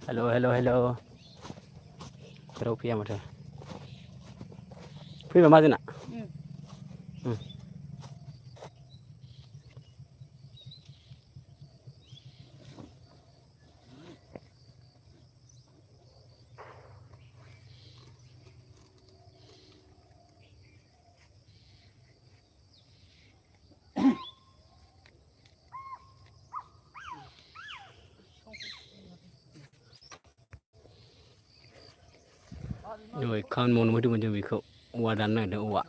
हेल' हेल' हेल' राव फैया माथो फैबा माजोंना नै खामानि मावनो फैदोंमोन जों बेखौ औवा दाननो नागिरदों औवा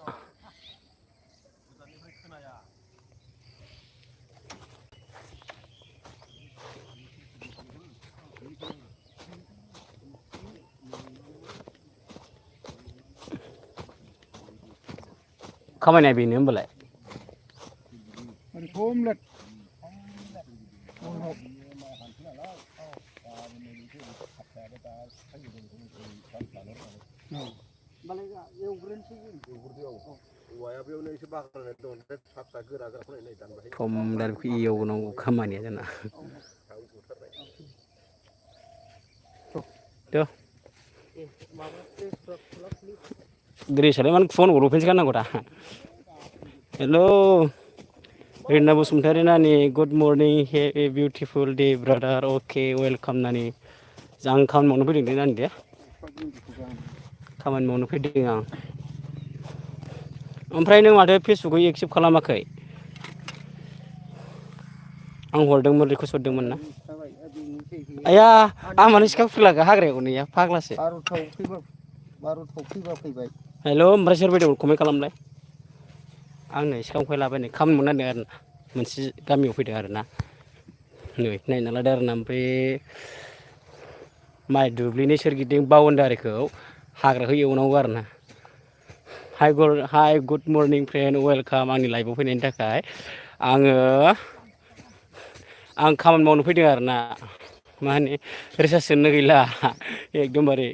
खामानिया बेनो होमबालाय खम दा बेखौ एवनांगौ खामानिया जोंना ग्रेसालाय मानो फन हरफिनसै गारनांगौ दा हेलौ रिना बसुमतारी नानि गुड मर्निं हे ए बिउटिफुल डे ब्रादार अके वेलकाम नानि आं खामानि मावनो फैदों दे नानि दे खामानि मावनो फैदों आं ओमफ्राय नों माथो फेसबुकआव एक्सेप्ट खालामाखै आं हरदोंमोन रिकुइस्ट हरदोंमोन ना आया आं मानो सिखा खुला हाग्रायाव नेया फाग्लासो हेल' ओमफ्राय सोर फैदों कमेन्ट खालामलाय आंनो सिखा खंखाय लाबायनाय खामानि मावनो नागिरदों आरो मोनसे गामियाव फैदों आरोना नै नायना लादो आरोना ओमफ्राय माइ दुब्लिनि सोरगिदिं बाउन्डारिखौ हाग्राखौ एवनांगौ आरोना hi good morning friend welcome आंनि लाइफआव फैनायनि थाखाय आं खामानि मावनो फैदों आरोना मा होनो रिसार्ज सोनो गैला एकदमबारे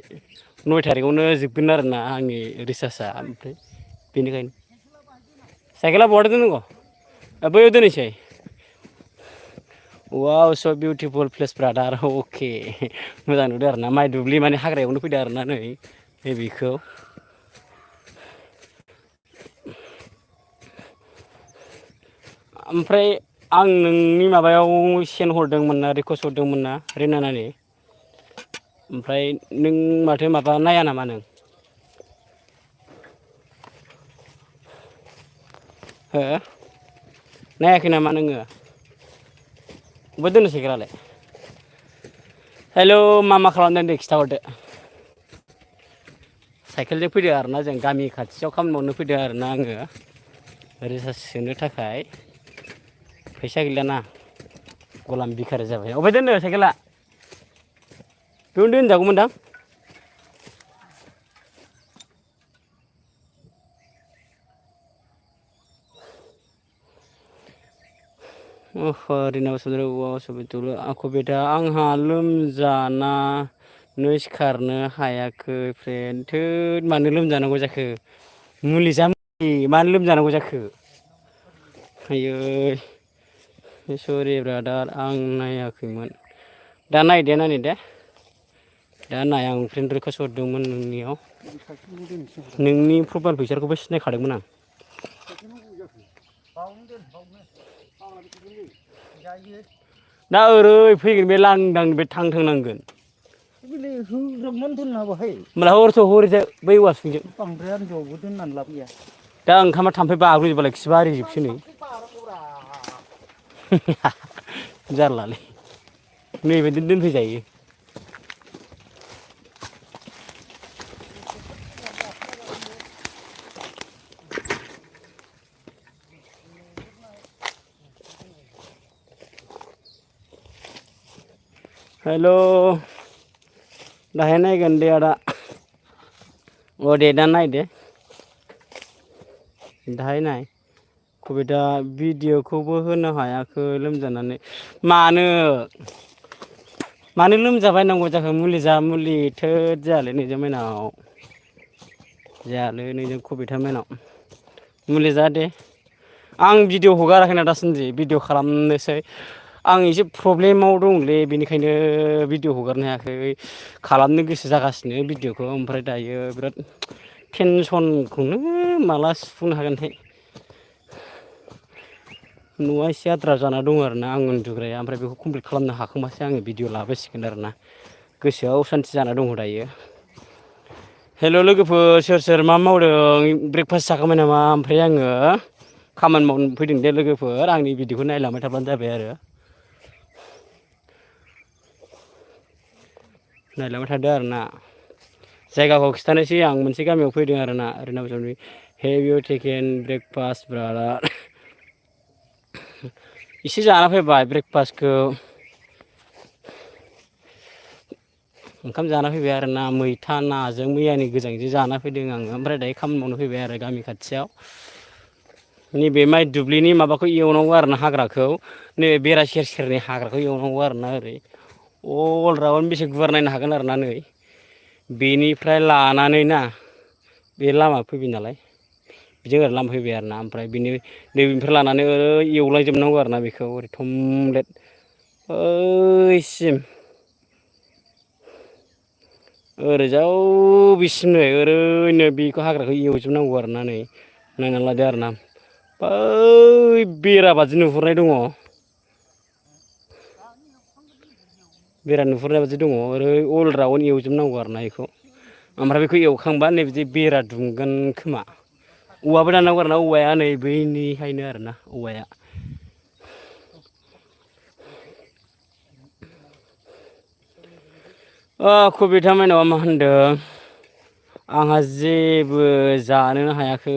9 थारिखआवनो जोबगोन आरोना आंनि रिसार्जआ ओमफ्राय बेनिखायनो साइकेला बहा दोननांगौ बैयाव दोनहैसै वाव स' बिउटिफुल प्लेस ब्रादार अके मोजां नुदों आरोना माइ दुब्लि माने हाग्रायावनो फैदों आरोना नै बेखौ ओमफ्राय आं नोंनि माबायाव सेन हरदोंमोन ना रिकुइस्ट हरदोंमोन ना रिना नानि ओमफ्राय नों माथो माबा नाया नामा नों हो नायाखै नामा नोङो बहा दोननो साइकेलालाय हेल' मा खालामदों दे खिथाहरदो साइकेलजों फैदों आरोना जों गामि खाथियाव खामानि मावनो फैदों आरोना आङो रिसार्ज सोनो थाखाय फैसा गैलाना गलाम बिखारि जाबाय अबेहाय दोननो साइकेला बेयावनो दोनजागौमोनदां रिना बसुमतारी आंखौ बेटा आंहा लोमजानानै सिखारनो हायाखै फ्रेन्ड थोद मानो लोमजानांगौ जाखो मुलि जा मुलि मानो लोमजानांगौ जाखो आयै सरि ब्रादार आं नायाखैमोन दा नाय दे नानि दे दा नाय आं फ्रेन्ड रिकुइस्ट हरदोंमोन नोंनियाव नोंनि प्रफाइल पिक्सारखौबो सिनायखादोंमोन आं दा ओरै फैगोन बे लांदां बे थांथों नांगोन होमब्ला हरथ' हरैजाय बै औवा सिंजों दा ओंखामा थाम्फै बाग्लुंजोबबालाय खि बारिजोबसै नै जारलालै नैबायदि दोनफैजायो हेल' दाहाय नायगोन दे आदा अ दे दा नाय दे दाहाय नाय कबिता भिडिअ'खौबो होनो हायाखै लोमजानानै मानो लोमजाबायनांगौ जाखो मुलि जा मुलि थोद जायालै नैजों माइनाव जायालै नैजों कबिता माइनाव मुलि जा दे आं भिडिअ हगाराखैना दासान्दि भिडिअ खालामनोसै आं एसे प्रब्लेमाव दंलै बेनिखायनो भिडिअ हगारनो हायाखै खालामनो गोसो जागासिनो भिडिअखौ ओमफ्राय दायो बिराद टेनसनखौनो माला सुफुंनो हागोनथाय न'आ एसे आद्रा जाना दं आरोना आं उन्दुग्राया ओमफ्राय बेखौ कमप्लिट खालामनो हाखांबासो आङो भिडिअ लाबोसिगोन आरोना गोसोआव सान्थि जाना दङ दायो। हेल' लोगोफोर सोर सोर मा मावदों ब्रेकफास्ट जाखांबाय नामा ओमफ्राय आङो खामानि मावनो फैदों दे लोगोफोर आंनि भिडिअखौ नायलांबाय थाबानो जाबाय आरो नायलांबाय थादो आरोना जायगाखौ खिन्थानोसै आं मोनसे गामियाव फैदों आरोना ओरैनो have you taken breakfast brother एसे जाना फैबाय ब्रेकफास्टखौ ओंखाम जाना फैबाय आरोना मैथा नाजों मैयानि गोजांजों जाना फैदों आङो ओमफ्राय दायो खामानि मावनो फैबाय आरो गामि खाथियाव नैबे माइ दुब्लिनि माबाखौ एवनांगौ आरो ना हाग्राखौ नैबे बेरा सेर सेरनि हाग्राखौ एवनांगौ आरोना ओरै अल राउन्ड बेसे गुवार नायनो हागोन आरोना नै बेनिफ्राय लानानै ना बे लामा फैबाय नालाय बिदिनो ओरै लामा फैबाय आरोना ओमफ्राय नैबेनिफ्राय लानानै ओरै एवलांजोबनांगौ आरोना बेखौ ओरै थमब्लेट ओइसिम ओरैजा बिसिम नै ओरैनो बेखौ हाग्राखौ एवजोबनांगौ आरोना नै नायनानै लादो आरोना बै बेराबादि नुहुरनाय दङ बेरा नुहुरनाय बादि दङ ओरै अल राउन्ड एवजोबनांगौ आरोना बेखौ ओमफ्राय बेखौ एवखांबा नै बिदि बेरा दुमगोन खोमा औवाबो दाननांगौ आरोना औवाया नै बैनिहायनो आरोना औवाया कबिथा माइनावआ मा होनदों आंहा जेबो जानोनो हायाखै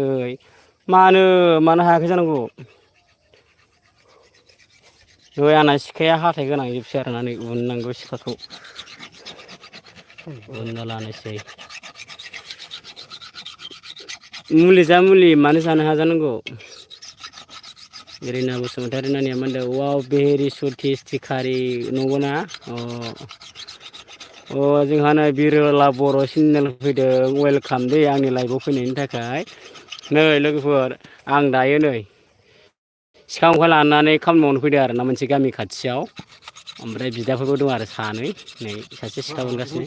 मानो हायाखै जानांगौ नै आंना सिखाया हाथाय गोनांजोबसै आरोना नै उननांगौ सिखाखौ उनना लानोसै मुलि जा मुलि मानो जानो हाया जानांगौ रिना बसुमतारी नानिया मा होनदों वाव भेरि सु टेस्टि कारि नंगौना जोंहा नै बिरला बर' चेनेल फैदों वेलकाम दे आंनि लाइभआव फैनायनि थाखाय नै लोगोफोर आं दायो नै सिखा खंखाय लानानै खामानि मावनो फैदों आरोना मोनसे गामि खाथियाव ओमफ्राय बिदाफोरबो दं आरो सानै नै सासे सिखा मोनगासिनो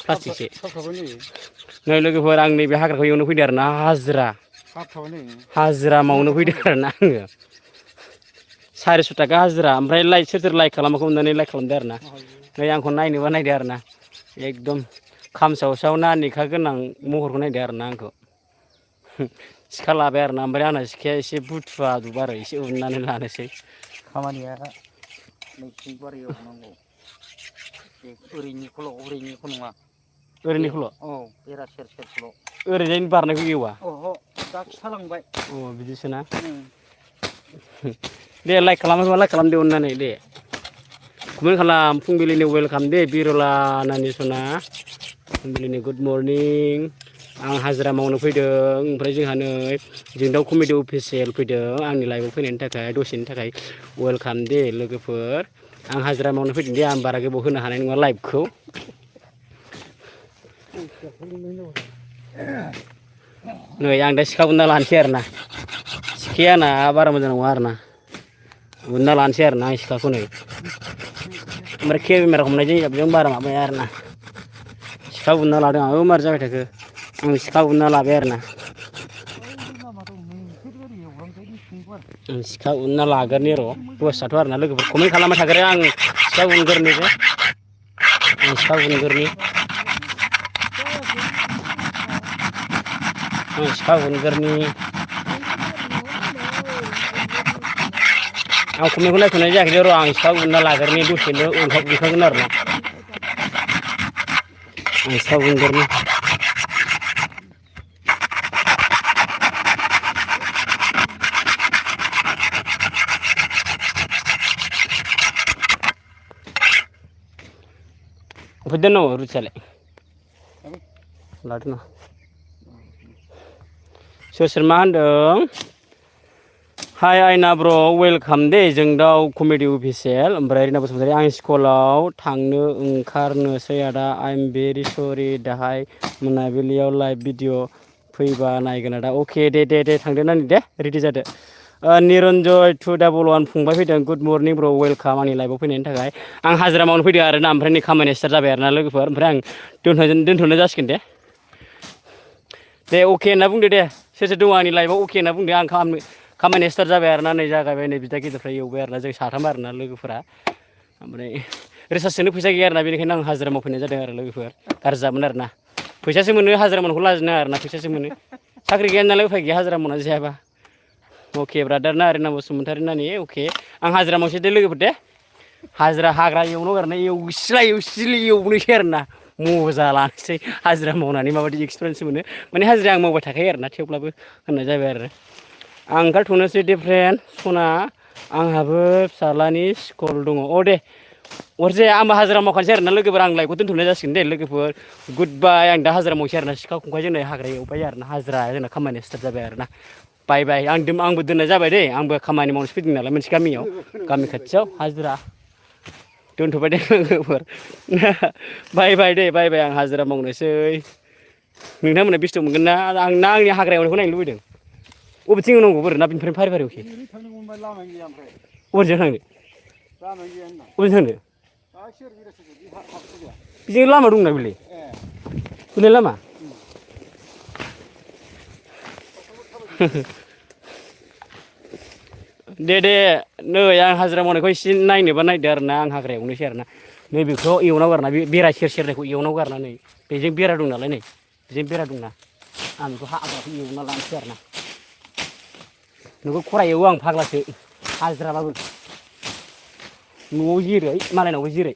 प्लास्टिकसो नै लोगोफोर आं नैबे हाग्राखौ एवनो फैदों आरोना हाजिरा मावनो फैदों आरोना आङो 400 थाखा हाजिरा ओमफ्राय सोर सोर लाइक खालामाखै अननानै लाइक खालामदो आरोना नै आंखौ नायनोबा नायदो आरोना एकदम खामसाव नानिखा गोनां महरखौ नायदो आरोना आंखौ सिखा लाबाय आरोना ओमफ्राय आंना सिखाया एसे बुथुवा दब आरो एसे उननानै लानोसै खामानिया नैथिं बार एवनांगौ ओरैनिखौ नङा ओरैनिखौल' औ बेरा सेर सेरखौल' ओरैजायनि बारनायखौ एवा दा खिथालांबाय बिदिसोना दे लाइक खालामाखैबा लाइक खालामदो अननानै दे कमेन्ट खालाम फुंबिलिनि वेलकाम दे बिरला नानि सना फुंबिलिनि गुड मर्निं आं हाजिरा मावनो फैदों ओमफ्राय जोंहा नै जोंदाव कमिटि अफिसियेल फैदों आंनि लाइफआव फैनायनि थाखाय दसेनि थाखाय वेलकाम दे लोगोफोर आं हाजिरा मावनो फैदों दे आं बारा गोबाव होनो हानाय नङा लाइभखौ नै आं दा सिखा उनना लानोसै आरोना सिखाया आंना बारा मोजां नङा आरोना उनना लानोसै आरोना आं सिखाखौ नै ओमफ्राय केमेरा हमनायजों जाबजों बारा माबाया आरोना सिखा उनना लादों आं मारै जाबाय थाखो आं सिखा उनना लाबाय आरोना आं सिखा उनना लाग्रोनि र' दसे थाथ' आरोना लोगोफोर कमेन्ट खालामबाय थाग्रो आं सिखा उनग्रोनि दे आं सिखा उनग्रोनि सिखा उनग्रोनि आं कमेन्टखौ नायथ'नाय जायाखै र' आं सिखा उनना लाग्रोनि दसेनो उनखागोन आरोना आं सिखा उनग्रोनि अबेहाय दोननांगौ रुटियालाय लादो ना सोर सोर मा होनदों हाय आयना ब्र' वेलकाम दे जोंदाव कमेडि अफिसियेल ओमफ्राय रिना बसुमतारी आं स्कुलाव थांनो ओंखारनोसै आदा आइ एम भेरि सरि दाहाय मोनाबिलियाव लाइभ भिडिअ फैबा नायगोन आदा अके दे थांदो नानि दे रेडि जादो निरन्जय 211 फंबाय फैदों गुड मर्निं ब्र वेलकाम आंनि लाइभआव फैनायनि थाखाय आं हाजिरा मावनो फैदों आरो ना ओमफ्राय नै खामानिया स्टार्ट जाबाय आरो ना लोगोफोर ओमफ्राय आं दोनथ'नो जासिगोन दे अके होनना बुंदो दे सोर सोर दङ आंनि लाइभआव अके होनना बुंदो आं खामानिया स्टार्ट जाबाय आरो ना नै जागायबाय नै बिदा गिदिरफ्रा एवबाय आरो ना जों साथाम आरो ना लोगोफोरा ओमफ्राय रिसार्ज सोनो फैसा गैया आरो ना बेनिखायनो आं हाजिरा मावफैनाय जादों आरो लोगोफोर गाज्रि जामोन आरो ना फैसासो मोनो हाजिरा मावनायखौ लाजिनो नाङा आरो ना फैसासो मोनो साख्रि गैया नालाय उफाय गैया हाजिरा मावनानै जायाबा अके ब्रादार नारेना बसुमतारी नानि अके आं हाजिरा मावसै दे लोगोफोर दे हाजिरा हाग्रा एवनो गारना एवसिला एवसिलि एवनोसै आरो ना मजा लानोसै हाजिरा मावनानै माबायदि एक्सपिरियेन्स मोनो माने हाजिरा आं मावबाय थाखायो आरो ना थेवब्लाबो होननाय जाबाय आरो आं ओंखारथ'नोसै दे फ्रेन्ड सना आंहाबो फिसाज्लानि स्कुल दङ अ दे अरजाया आंबो हाजिरा मावखानोसै आरो ना लोगोफोर आं लाइभखौ दोनथ'नाय जासिगोन दे लोगोफोर गुड बाय आं दा हाजिरा मावसै आरो ना सिखा खंखाइ जोंनो हाग्रा एवबाय आरो ना हाजिरा जोंना खामानिया स्टार्ट जाबाय आरो ना बाय बाय आंबो दोननाय जाबाय दे आंबो खामानि मावनोसो फैदों नालाय मोनसे गामियाव गामि खाथियाव हाजिरा दोनथ'बाय दे लोगोफोर बाय बाय दे बाय बाय आं हाजिरा मावनोसै नोंथांमोना बेस्थ' मोनगोन ना आंनि हाग्रा एवनायखौ नायनो लुबैदों बबेथिं एवनांगौ बोरै ना बिनिफ्राय फारि फारि अके अबेजों थांनो अबेजों थांनो बिजों लामा दंना बेलाय बेलाय लामा दे नै आं हाजिरा मावनायखौ एसे नायनोबा नायदो आरो ना आं हाग्रा एवनोसै आरो ना नैबेखौ एवनांगौ आरो ना बे बेरा सेरनायखौ एवनांगौ आरो ना नै बेजों बेरा दं नालाय नै बेजों बेरा दंना आं बेखौ हाग्राखौ एवना लानोसै आरो ना नोंखौ खरा एवो आं फाग्लासो हाजिराबाबो न'आव जिरै मालायनावबो जिरै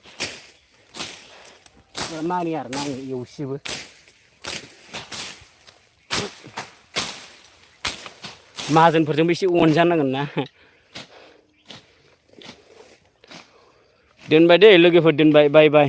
मानिया आरो ना आं एवसिबो माहाजोनफोरजोंबो एसे अनजानांगोन ना दोनबाय दे लोगोफोर दोनबाय बाय बाय